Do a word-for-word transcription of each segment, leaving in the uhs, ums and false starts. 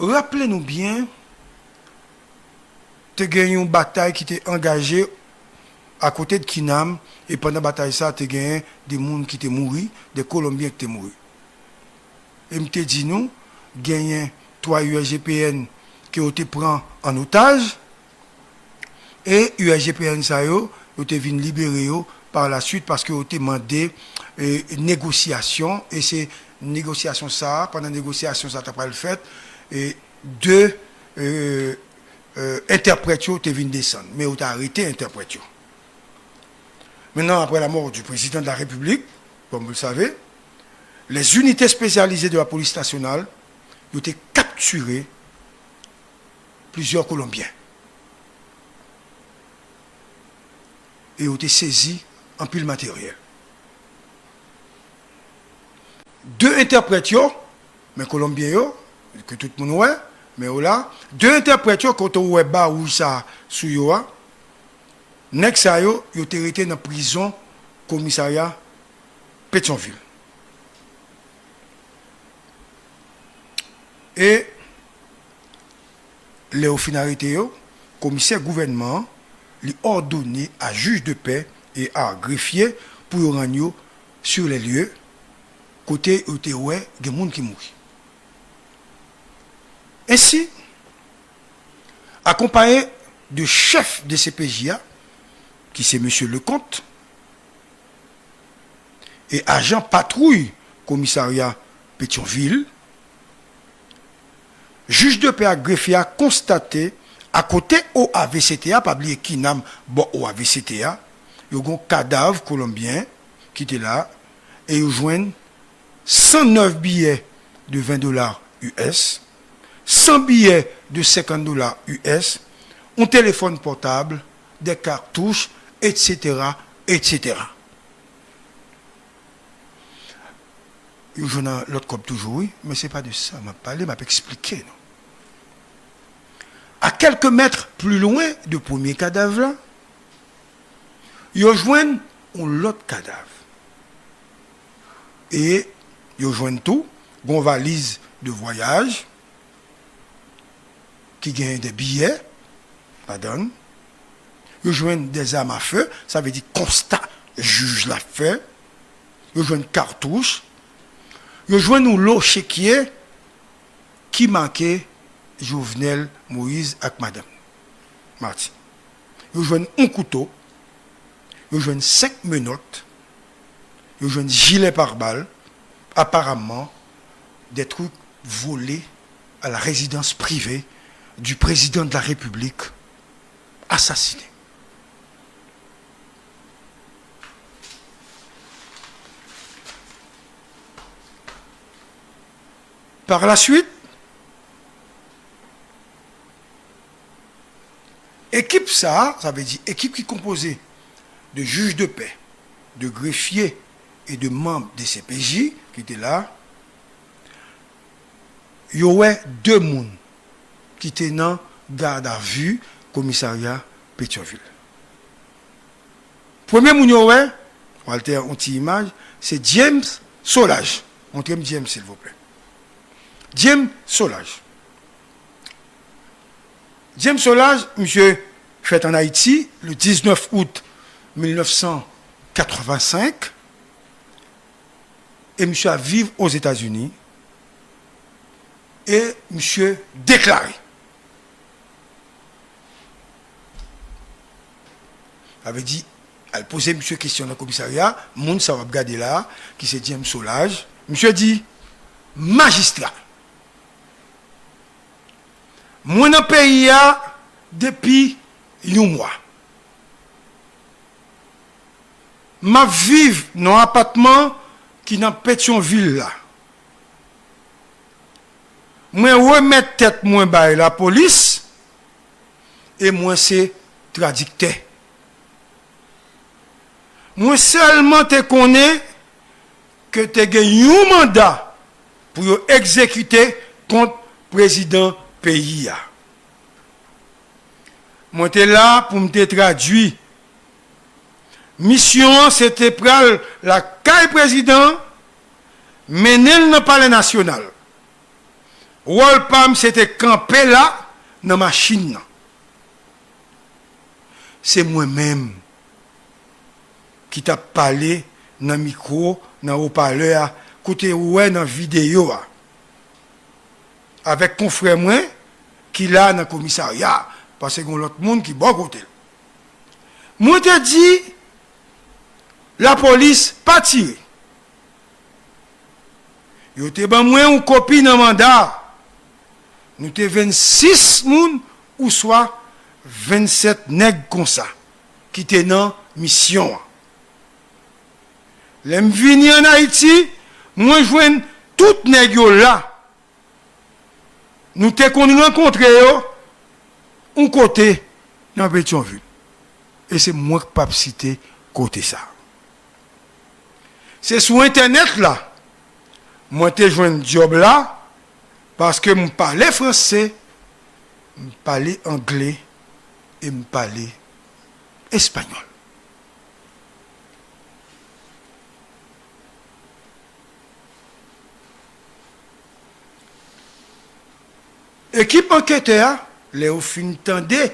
Raple nou byen, te gen yon batay ki te angaje akote de Kinam, e pandan batay sa, te gen de moun ki te mouri, de Kolonbyen ki te mouri. E m te di nou, genyen twa U S G P N ke yo te pran an otaj, e U S G P N sa yo, yo te vin libere yo pa la swit paske yo te mande e, negosyasyon, e se negosyasyon sa, pandan negosyasyon sa ta pral fèt, e de e, e, entèprèt yo te vin desann, men yo te arete entèprèt yo. Maintenant, après la mort du président de la République, comme vous le savez, les unités spécialisées de la police nationale, yo te kaptire plizyè Kolonbyen. E yo te sezi anpil materyèl. De entèprèt yo, men Kolonbyen yo, ke tout moun wè, men yo la, de entèprèt yo, kote ou wè ba wouj sa sou yo a, nèg sa yo, yo te rete nan prizon komisarya Petyonvil. E lè yo fin arete yo, komisè gouvènman an, li òdone a jij de pè e a grefye pou yo rann yo sur les lieux, kote yo te wè gen moun ki mouri. Ensi, akonpaye de chèf de C P J a, ki se mesye Leconte, e ajan patwouy komisarya Petyonvil, jij de pè ak grefye a konstate akote O A V C T a, pa bliye Kinam bò O A V C T a, yo gon kadav Kolonbyen ki te la, e yo jwenn san nèf biyè de ven dola U S, san biyè de senkant dola U S, yon telefòn pòtab, de katouch, etsetera, etsetera. Yo jwenn lòt kòb toujou, wi, men se pa de sa m ap pale, m ap eksplike nou. A kèlke mèt pli lwen de premye kadav la, yo jwenn yon lòt kadav. E yo jwenn tou yon valiz de vwayaj ki genyen de biyè ladan l. Yo jwenn de zam a fe, sa vle di konsta jij la fè. Yo jwenn katouch. Yo jwenn yon lo chekye ki make Jovenel Moïse ak madanm Martine. Yo jwenn yon kouto, yo jwenn senk menòt, yo jwenn jilè parbal, aparaman, des trucs volés à la résidence privée du président de la République assassiné. Par la suite, ekip sa a, sa vle di ekip ki konpoze de jij de pè, de grefye e de manm de C P J ki te la, yo wè de moun ki te nan gadavi komisarya Petyonvil. Premye moun yo wè, Walter, yon ti imaj, se James Solages. Montre m James, silvouplè. James Solages. James Solages, misye fèt ann Ayiti le diznèf out mil nèf san katrevensenk, e misye ap viv Ozetazini, e misye deklare. Sa vle di, al poze misye kesyon nan komisarya, moun sa w ap gade la, ki se James Solages, misye di, majistra, mwen nan peyi a depi yon mwa. M ap viv nan yon apatman ki nan Petyonvil la. Mwen remèt tèt mwen bay lapolis e mwen se tradiktè. Mwen sèlman te konnen ke te gen yon manda pou yo egzekite kont prezidan peyi a. Mwen te la pou m te tradui. Misyon an se te pral lakay prezidan an, mennen l nan Palè Nasyonal. Wòl pa m se te kanpe la nan machin nan. Se mwen menm ki t ap pale nan mikwo, nan opalè a, kote ou wè nan videyo a, avèk konfrè mwen ki la nan komisarya a, paske gen yon lòt moun ki bò kote l. Mwen te di lapolis pa tire. Yo te ban mwen yon kopi nan manda a. Nou te vennsis moun ouswa vennsèt nèg konsa ki te nan misyon an. Lè m vini ann Ayiti, mwen jwenn tout nèg yo la. Nou te konn rankontre yo yon kote nan Petyonvil. E se mwen k p ap site kote sa. Se sou entènèt la mwen te jwenn djòb la paske m pale franse, m pale angle e m pale espanyòl. Ekip anketè a, lè yo fin tande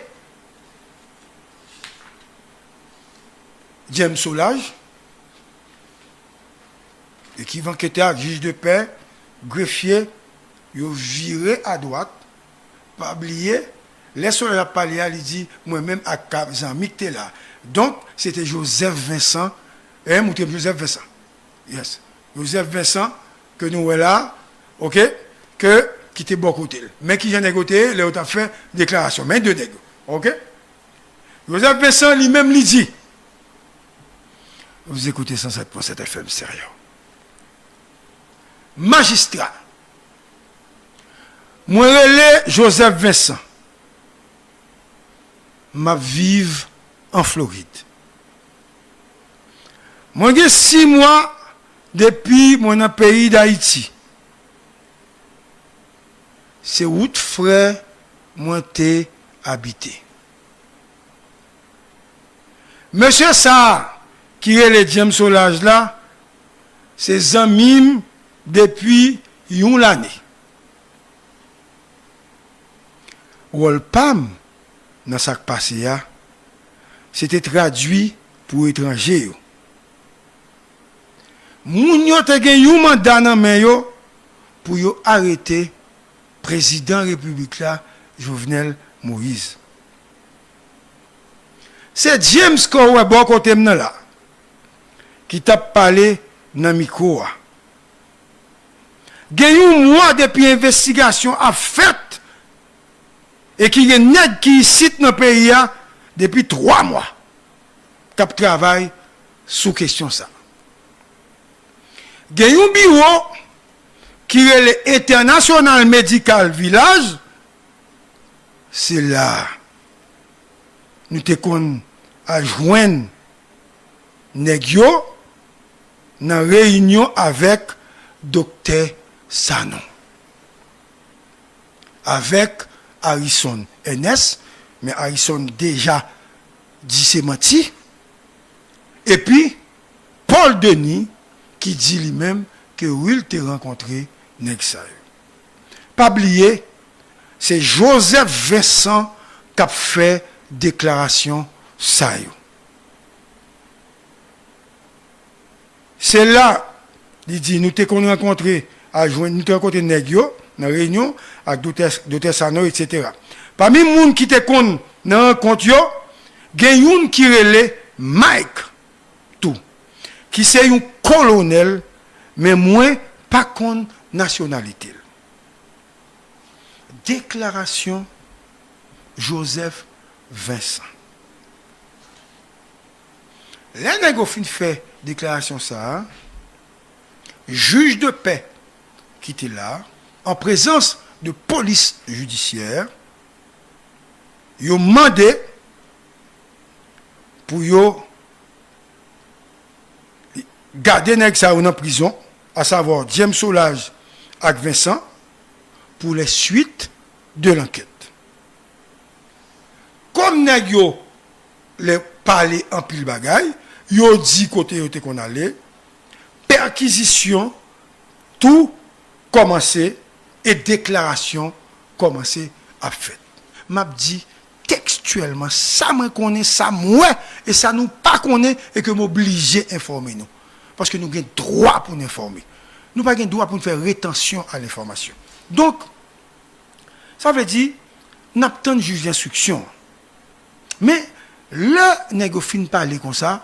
James Solages, ekip anketè a, jij de pè, grefye, yo vire adwat. Pa bliye, lè Solages ap pale a, li di, mwen menm ak ka-, zanmi k te la. Donk, se te Joseph Vincent, e, m ou te Joseph Vincent. Yes. Joseph Vincent, ke nou wè la, oke, ke, ki te bò kote l. Men kijan nèg yo te ye, lè yo t ap fè deklarasyon. Men de nèg yo, oke? Joseph Vincent, li menm, li di, Vous écoutez cent sept point sept F M Stereo. Majistra, mwen rele Joseph Vincent. M ap viv an Florid. Mwen gen sis mwa depi mwen nan peyi Dayiti. Se wout frè mwen te abite. Mesye sa a ki rele James Solages la, se zanmi m depi yon lane. Wòl pa m nan sa k pase a, se te tradui pou etranje yo. Moun yo te gen yon manda nan men yo pou yo arete prezidan repiblik la, Jovenel Moïse. Se James ke w wè bò kote m nan la, ki t ap pale nan mikwo a. Gen yon mwa depi envestigasyon ap fèt e ki gen nèg ki isit nan peyi a depi twa mwa k ap travay sou kesyon sa. Gen yon biwo ki rele International Medical Village, se la a nou te konn al jwenn nèg yo nan reyinyon avèk Doktè Sanon, avèk Harrison Ernest, men Harrison deja di se manti, epi Paul Denis ki di li menm ke wi l te rankontre nèg sa yo. Pa bliye, se Joseph Vincent k ap fè deklarasyon sa yo. Se la, li di, nou te konn rankontre, al jwenn, nou te rankontre nèg yo nan reyinyon ak Doktè, Doktè Sanon, etsetera. Pami moun ki te konn nan rankont yo, gen youn ki rele Mike tou, ki se yon kolonèl, men mwen pa konn nasyonalite l. Deklarasyon Joseph Vincent. Lè nèg yo fin fè deklarasyon sa a, jij de pè ki te la, an prezans de polis jidisyè, yo mande pou yo gade nèg sa yo nan prizon, asavwa James Solages ak Vincent, pour les suites de l'enquête. Kòm nèg yo lè pale anpil bagay, yo di kote yo te konn ale, pèkizisyon tou kòmanse e deklarasyon kòmanse ap fèt. M ap di tekstyèlman sa mwen konnen, sa m wè, e sa nou pa konnen, e ke m oblije enfòme nou. Paske nou gen dwa pou n enfòme. Nou pa gen dwa pou n fè retansyon a lenfòmasyon. Donk, sa vle di, n ap tann jij lenstriksyon an. Men, lè nèg yo fin pale konsa,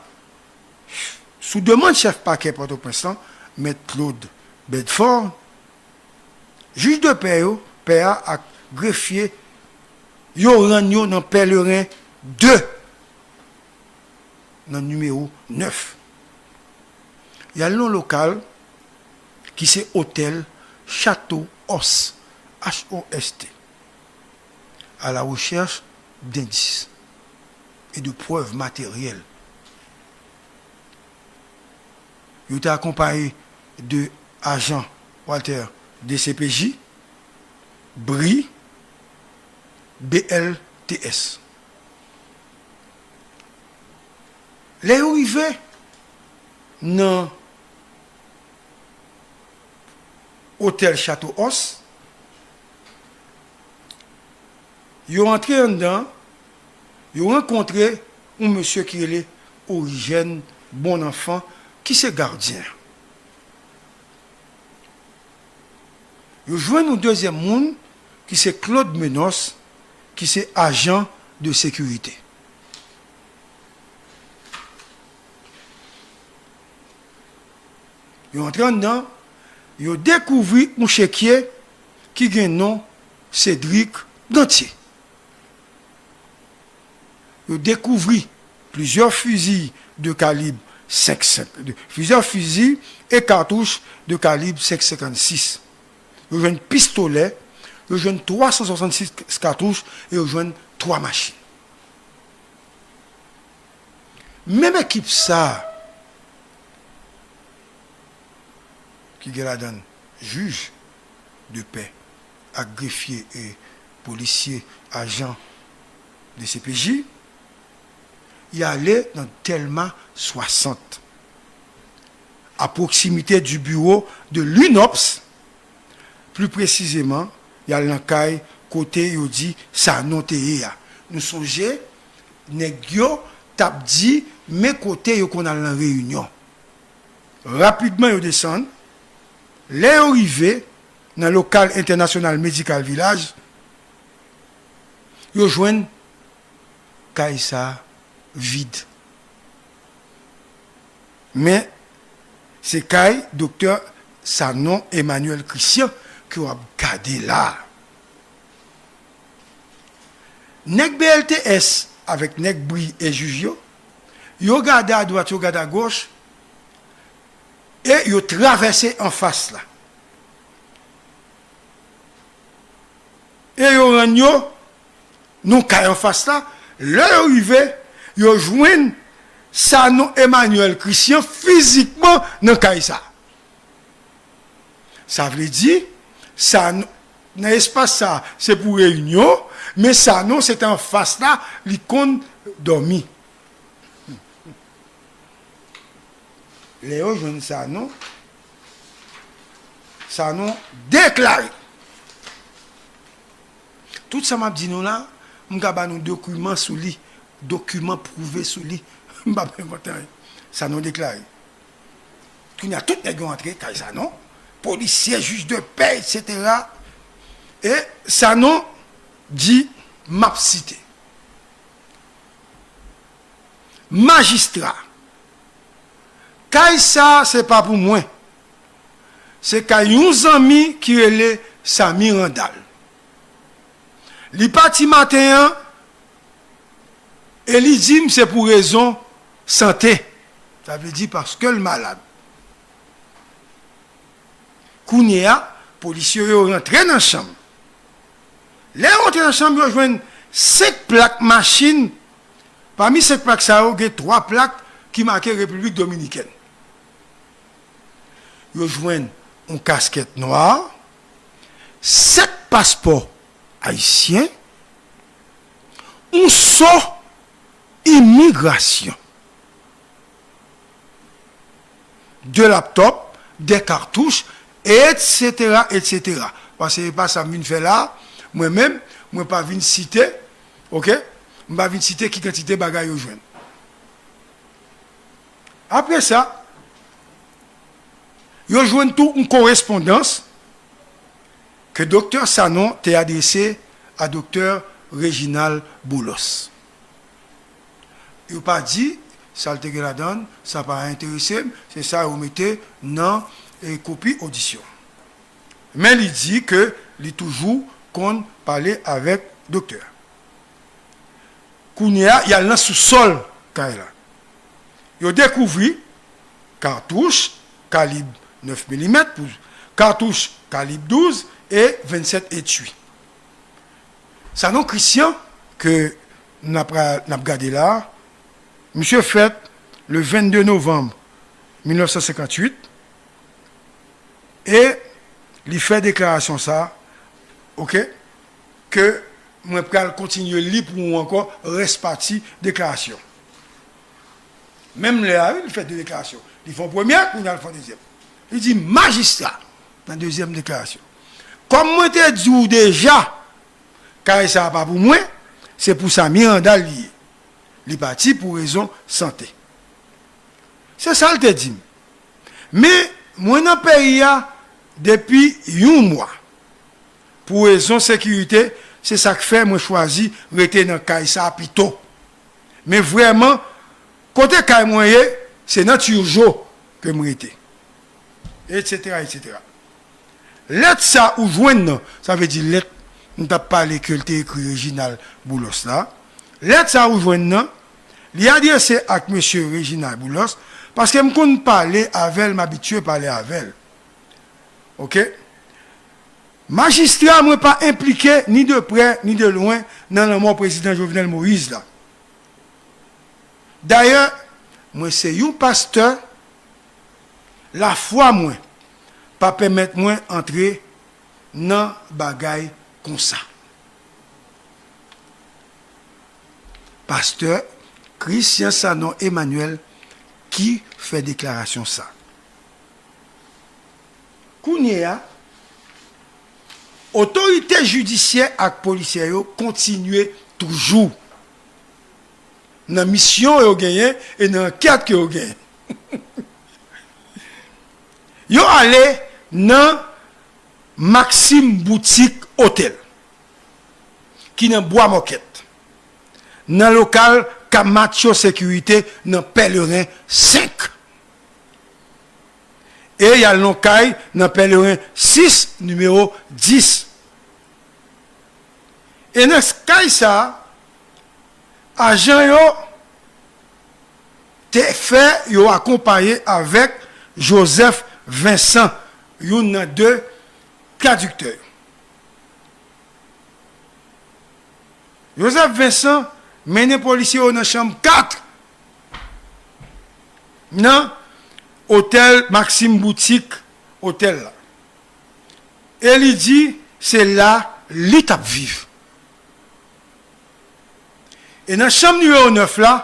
sou demann chèf pakè Pòtoprens lan, Mèt Claude Bedford, jij de pè yo, pè a ak grefye yo rann yo nan Pèleren de, nan nimewo nèf. Y al nan lokal ki se otèl Chateau Host, H O S T, à la recherche d'indices et de preuves matérielles. Yo te akonpaye de ajan Walter D C P J, bri, B L T S. Lè yo rive nan otèl Chateau Host, yo antre anndan, yo rankontre yon mesye ki rele Origène Bonenfant, ki se gadyen. Yo jwenn yon dezyèm moun ki se Claude Menos, ki se ajan de sekirite. Yo antre anndan, yo dekouvri yon chekye ki gen non Cédric Dantier. Yo dekouvri plizyè fizi de kalib senk, senk, de, plizyè fizi e katouch de kalib senk senkannsis. Yo jwenn pistolè, yo jwenn twa san swasannsis katouch e yo jwenn twa machin. Menm ekip sa a, ki gen ladan l jij de pè ak grefye e polisye, ajan de C P J, y ale nan Tèlma swasant, à proximité du bureau de l'UNOPS, pli presizeman, y al nan kay kote yo di Sanon te ye a. Nou sonje, nèg yo t ap di, men kote yo konn al nan reyinyon. Rapidman, yo desann. Lè yo rive nan lokal Entènasyonal Medikal Vilaj, yo jwenn kay sa a vid. Men, se kay Doktè Sanon Emmanuel Christian ke w ap gade la a. Nèg B L T S avèk nèg bri e jij yo, yo gade adwat, yo gade agoch, e yo travèse anfas la. E yo rann yo nan kay anfas la. Lè yo rive, yo jwenn Sanon Emmanuel Christian fizikman nan kay sa. Sa vle di, Sanon, nan espas sa, se pou reyinyon, men Sanon, se te anfas la, li konn dòmi. Lè yo jwenn Sanon, Sanon deklare. Tout sa m ap di nou la, m ka ba nou dokiman sou li, dokiman pwouve sou li. M p ap envante anyen. Sanon deklare. Kounye a, tout nèg yo antre kay Sanon, polisye, jij de pè, etsetera. E Sanon di, m ap site, Majistra, kay sa a se pa pou mwen. Se kay yon zanmi ki rele Samy Randal. Li pati maten an e li di m se pou rezon sante. Sa vle di paske l malad. Kounye a, polisye yo rantre nan chanm. Lè yo rantre nan chanm, yo jwenn senk plak machin. Pami senk plak sa yo, gen twa plak ki make Repiblik Dominikèn. Yo jwenn yon kaskèt nwa, sèt paspò ayisyen, yon so imigrasyon, de laptòp, de katouch, etsetera, etsetera. Paske se pa sa m vin fè la. Mwen menm, mwen pa vin site, oke? M pa vin site ki kantite bagay yo jwenn. Apre sa, yo jwenn tou yon korespondans ke Doktè Sanon te adrese a Doktè Reginald Boulos. Yo pa di sa l te gen ladan l, sa pa enterese m, se sa yo mete nan, e, kopi odisyon. Men li di ke li toujou konn pale avèk doktè a. Kounye a, y al nan sousòl kay la. Yo dekouvri katouch kalib nèf milimèt pou katouch kalib douz e vennsèt etui. Sanon Christian, ke n ap, n ap gade la, misye fèt le vennde novanm mil nèf san senkantuit, e li fè deklarasyon sa, oke, ke mwen pral kontinye li pou ou ankò, rès pati deklarasyon. Menm lè a, wi, li fè de deklarasyon. Li fè yon premyè, kounye a l fè yon dezyèm. Li di, majistra, nan dezyèm deklarasyon, kòm mwen te di w deja, kay sa a pa pou mwen, se pou sa Miranda l ye. Li pati pou rezon sante. Se sa l te di m. Men, mwen nan peyi a depi yon mwa. Pou rezon sekirite, se sa k fè mwen chwazi rete nan kay sa a pito. Men vrèman, kote kay mwen ye, se nan Turgeau ke m rete. Etsetera, etsetera. Lèt sa ou jwenn nan, sa vle di lèt m t ap pale ke l te ekri Reginald Boulos la. Lèt sa ou jwenn nan, li adrese ak mesye Reginald Boulos, paske m konn pale avè l, m abitye pale avè l. Oke? Majistra, mwen pa enplike ni de prè ni de lwen nan lanmò prezidan Jovenel Moïse la. Dayè, mwen se yon pastè, lafwa mwen pa pèmèt mwen antre nan bagay konsa. Pastè Christian Sanon Emmanuel ki fè deklarasyon sa. Kounye a, otorite jidisyè ak polisyè yo kontinye toujou nan misyon yo genyen e nan ankèt ke yo genyen. Yo ale nan Maxim Boutique Hotel, ki nan Bwa Mòkèt, nan lokal Camacho Sekirite nan Pèleren senk. E y al nan kay nan Pèleren sis, nimewo dis. E nan kay sa a, ajan yo te fè yo akonpaye avèk Joseph Vincent, youn nan de tradiktè yo. Joseph Vincent mennen polisye yo nan chanm kat nan otèl Maxim Boutique, otèl la. E li di se la li t ap viv. E nan chanm nimewo nèf la,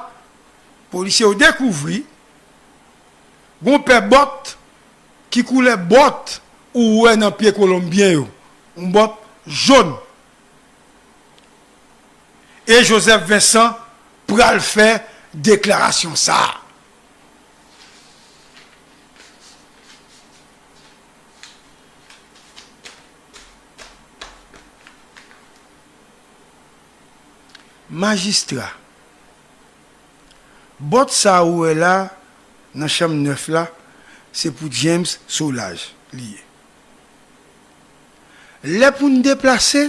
polisye yo dekouvri gon pè bòt ki koulè bòt ou wè nan pye kolonbyen yo, yon bòt jòn. E Joseph Vincent pral fè deklarasyon sa a. Majistra, bòt sa ou wè la nan chanm nèf la, se pou James Solages li ye. Lè pou n deplase,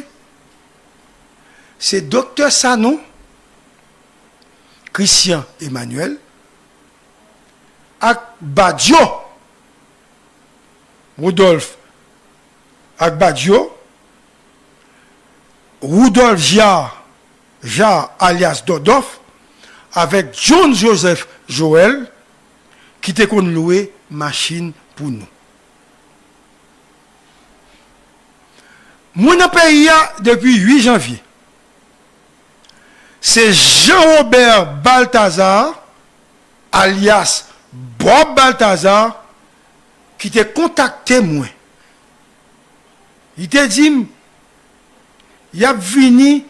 se Doktè Sanon, Christian Emmanuel, ak Badio, Rodolphe ak Badio, Rudolphe Jaar, Jaar alyas Dòdòf, avèk John Joseph Joël, ki te konn lwe machin pou nou. Mwen nan peyi a depi uit janvye. Se Jean Robert Balthazar, alyas Bob Balthazar, ki te kontakte mwen. Li te di m, y ap vini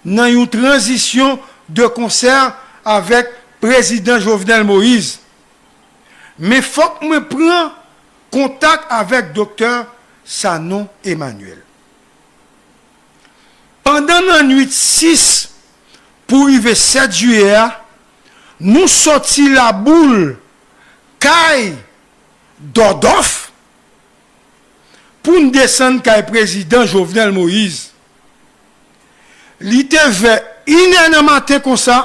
nan yon tranzisyon de konsè avèk Prezidan Jovenel Moïse. Men fòk mwen pran kontak avèk Doktè Sanon Emmanuel. Pandan lannwit sis pou rive sèt jiyè a, nou sòti Laboul, kay Dòdòf, pou n desann kay Prezidan Jovenel Moïse. Li te vè inè nan maten konsa,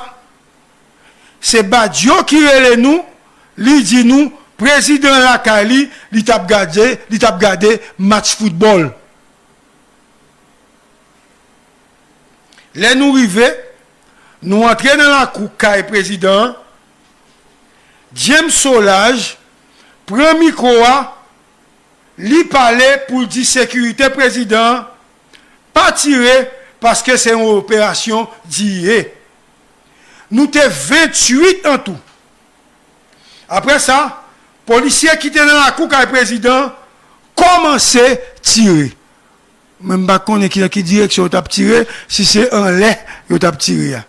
se Badio ki rele nou, li di nou, Prezidan lakay li, li t ap gade, li t ap gade match foutbòl. Lè nou rive, nou antre nan lakou kay Prezidan an, James Solages pran mikwo a, li pale pou l di sekirite Prezidan an pa tire paske se yon operasyon D E A. Nou te venntuit an tou. Apre sa, polisye ki te nan lakou kay Prezidan an kòmanse tire. Mwen m pa konnen ki, nan ki direksyon yo t ap tire, si se anlè yo t ap tire a.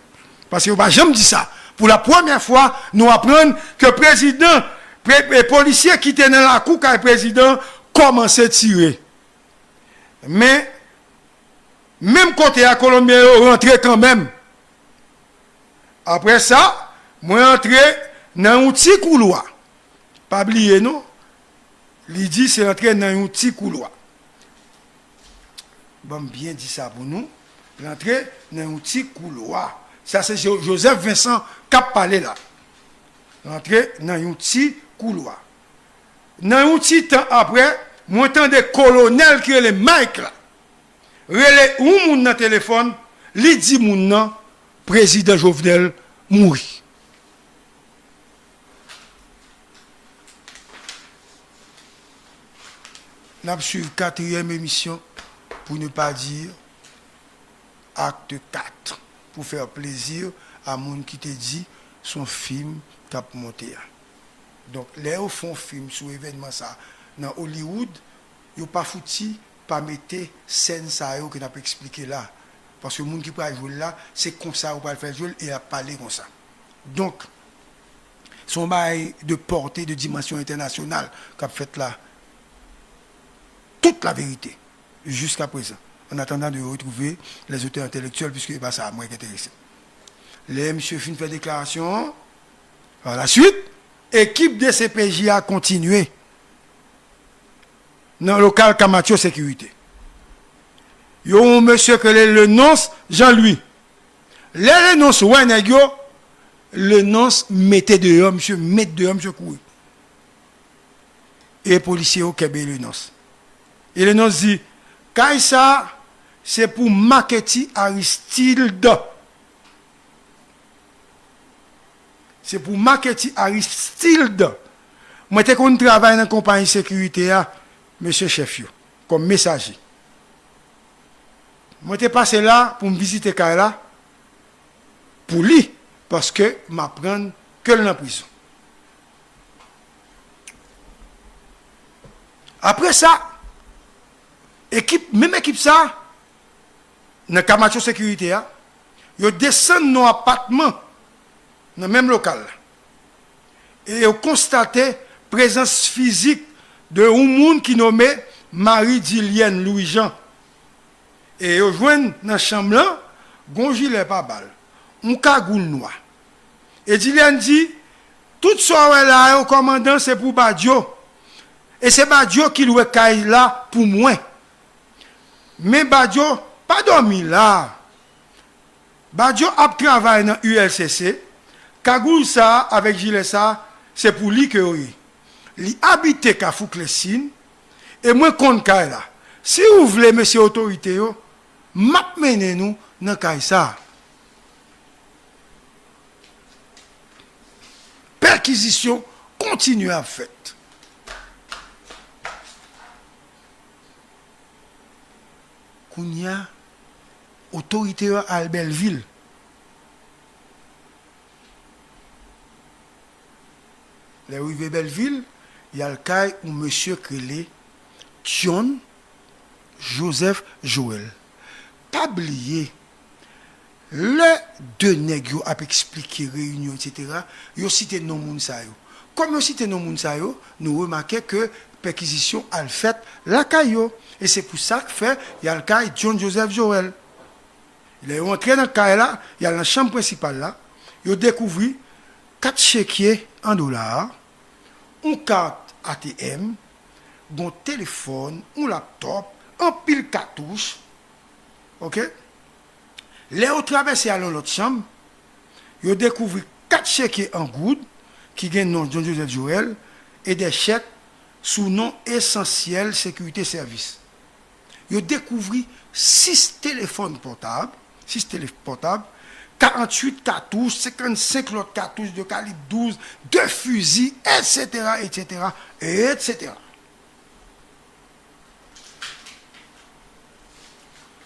Paske yo pa janm di sa. Pou la premyè fwa, nou aprann ke prezidan, pre, e, polisye ki te nan lakou kay Prezidan kòmanse tire. Men, menm kote a, Kolonbyen yo rantre kanmenm. Apre sa, mwen antre nan yon ti koulwa. Pa bliye non, li di se antre nan yon ti koulwa. Ban m byen di sa pou nou. L antre nan yon ti koulwa. Sa se Jo-, Joseph Vincent k ap pale la. L antre nan yon ti koulwa. Nan yon ti tan apre, mwen tande kolonèl ki rele Mike la rele yon moun nan telefòn, li di moun nan, Prezidan Jovenel mouri. N ap swiv katriyèm emisyon, pou ne pa di akte kat, pou fè plezi a moun ki te di se yon fim k ap monte a. Donk, lè yo fè yon fim sou evènman sa nan Hollywood, yo pa fouti pa mete sèn sa yo ke n ap eksplike la. Paske moun ki pral jwe l la, se konsa yo pral fè l jwe l e l ap pale konsa. Donk, se yon bagay de pòte, de dimansyon entènasyonal k ap fèt la. Tout la verite, jiska prezan. An atandan de retrouve les auteurs intellectuels, piske e pa sa mwen k enterese. Lè misye fin fè deklarasyon an, pa la swit, ekip D C P J a kontinye nan lokal Camacho Sécurité. Yo yon mesye ke rele Lenonce Jean Louis. Lè Lenonce wè nèg yo, Lenonce mete deyò, misye met deyò, misye kouri. E polisye yo kenbe Lenonce. E Lenonce di, kay sa, se pou Marquetty Aristide. Se pou Marquetty Aristide. Mwen te konn travay nan konpayi sekirite a, mesye chèf yo, kòm mesaje. Mwen te pase la pou m vizite kay la, pou li, paske m aprann ke l nan prizon. Apre sa, ekip, menm ekip sa, nan Camacho Sécurité a, yo desann nan yon apatman nan menm lokal la. E yo konstate prezans fizik de yon moun ki nome Marie Dilienne Louis Jean. E yo jwenn nan chanm lan, gon jilè pa bal, yon kagoul nwa. E Dilienne di, tout sa w wè la yo, kòmandan, se pou Badio. E se Badio ki lwe kay la pou mwen. Men Badio pa dòmi la. Badio ap travay nan U L C C. Kagoul sa a avèk jilè sa a, se pou li ke yo ye. Li abite Kafou Klèsin, e mwen konn kay la. Si w vle, mesye otorite yo, m ap mennen nou nan kay sa a. Pèkizisyon kontinye ap fèt. Kounye a, otorite yo al Bèlvil. Lè yo rive Bèlvil, y al kay yon mesye k rele John Joseph Joël. Pa bliye, lè de nèg yo ap eksplike reyinyon, etsetera, yo site non moun sa yo. Kòm yo site non moun sa yo, nou remake ke pèkizisyon al fèt lakay yo. E se pou sa k fè y al kay John Joseph Joël. Lè yo antre nan kay la, y al nan chanm prensipal la, yo dekouvri kat chekye an dola, yon kat A T M, yon telefòn, yon laptòp, anpil katouch. Oke? Lè yo travèse al nan lòt chanm, yo dekouvri kat chekye an goud ki gen non John Joseph Joël e de chèk sou non Esansyèl Sekirite Sèvis. Yo dekouvri sis telefòn pòtab, sis telefòn pòtab, karanntuit katouch, senkannsenk lòt katouch de kalib douz, de fizi, etsetera, etsetera, etsetera.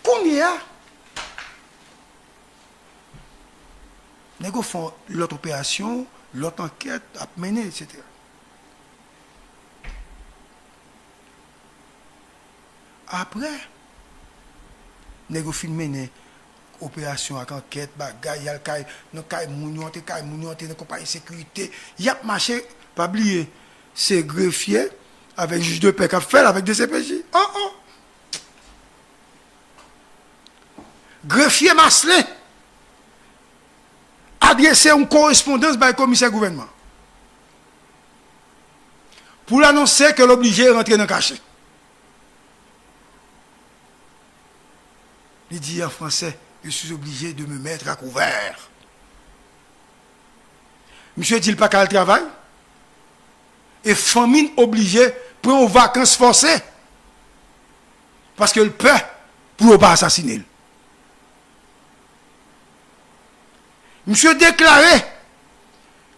Kounye a, nèg yo fè lòt operasyon, lòt ankèt ap mennen, etsetera. Apre, nèg yo fin mennen operasyon ak ankèt, bagay, y al kay, nan kay moun yo, antre kay moun yo, antre nan konpayi sekirite, y ap mache, pa bliye, se grefye avèk jij de pè k ap fè l avèk D C P J. Oh, oh! Grefye Maslin adrese yon korespondans bay komisè gouvènman pou l anonse ke l oblije rantre nan kache. Li di an fransè, Je suis obligé de me mettre à couvert. Misye di l pa ka al travay. E fanmi l oblije pran yon vakans fòse. Paske l pè pou yo pa asasine l. Misye deklare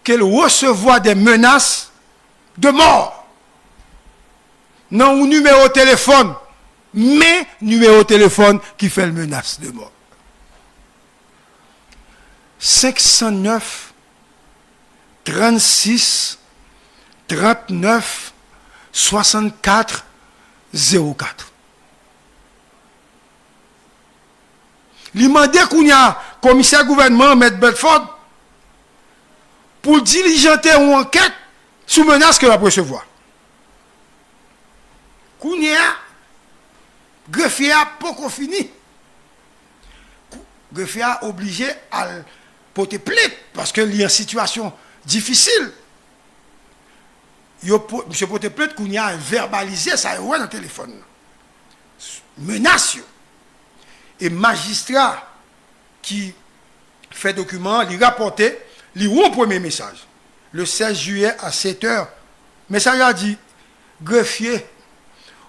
ke l resevwa de menas de mò nan yon nimewo telefòn, men nimewo telefòn ki fè l menas de mò. Senk san nèf, trannsis, trannèf, swasannkat, zewo kat. Li mande kounye a komisè gouvènman an, Mèt Bedford, pou l dilijante yon ankèt sou menas ke l ap resevwa. Kounye a, grefye a poko fini. Kou-, grefye a oblije al pote plent paske li an sitiyasyon difisil. Yo po-, misye pote plent, kounye a vèbalize sa yo wè nan telefòn nan. Menas yo. E majistra ki fè dokiman an, li rapòte, li yon premye mesaj. Le sèz jiyè a sèt è, mesaj la di, grefye,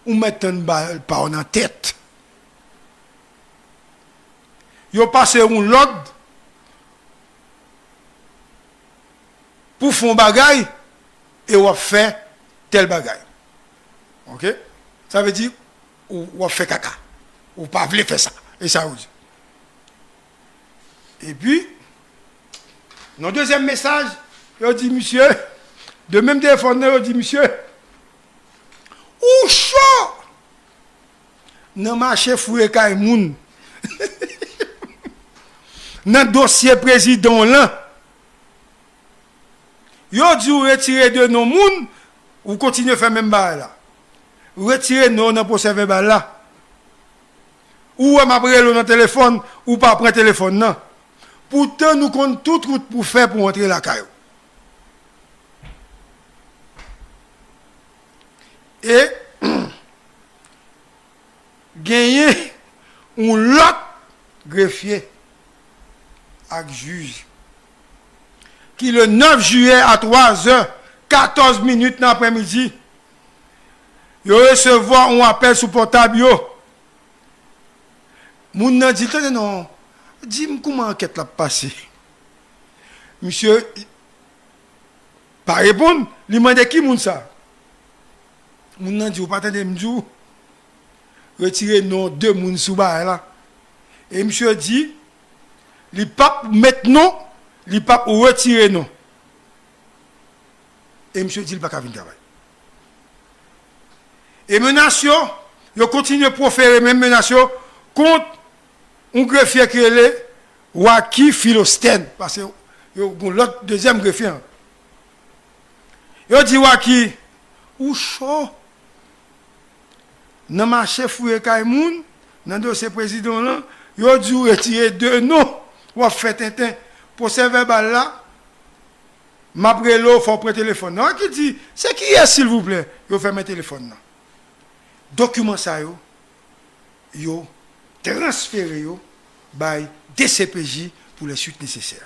ou mèt tann bal pa w nan tèt. Yo pase yon lòd pou fè yon bagay e w ap fè tèl bagay. Oke? Sa vle di, ou, w ap fè kaka. Ou pa vle fè sa. E sa yo di. Epi, nan dezyèm mesaj, yo di misye, de menm telefòn nan, yo di misye, ou cho! Nan mache fouye kay moun. Nan dosye prezidan w lan. Yo di w retire de non moun, ou kontinye fè menm bagay la. Retire non w nan pwosè vèbal la. Ou wè m ap rele w nan telefòn, ou pa pran telefòn nan. Poutan nou konn tout wout pou fè pou antre lakay ou. E genyen yon lòt grefye ak jij ki le nèf jiyè a twa zè katòz minit nan aprèmidi, yo resevwa yon apèl sou pòtab yo. Moun nan di l, tande non, di m kouman ankèt la ap pase. Misye pa reponn, li mande ki moun sa. Moun nan di, ou pa tande m di w, retire non de moun sou bagay la. E misye di, li p ap met non, li p ap retire non. E misye di l pa ka vin travay. E menas yo, Yo kontinye pwofere menm menas yo kont yon grefye ki rele Waki Filostèn, paske yo gen lòt dezyèm grefye an. Yo di Waki, ou cho. Nan mache fouye kay moun, nan dosye prezidan lan, yo di w retire de non, w ap fè tenten. Pwosè vèbal la, m ap rele w, fò w pran telefòn nan. Waki di, se kiyès, silvouplè? Yo fèmen telefòn nan. Dokiman sa yo, yo transfere yo bay D C P J pour les suites nécessaires.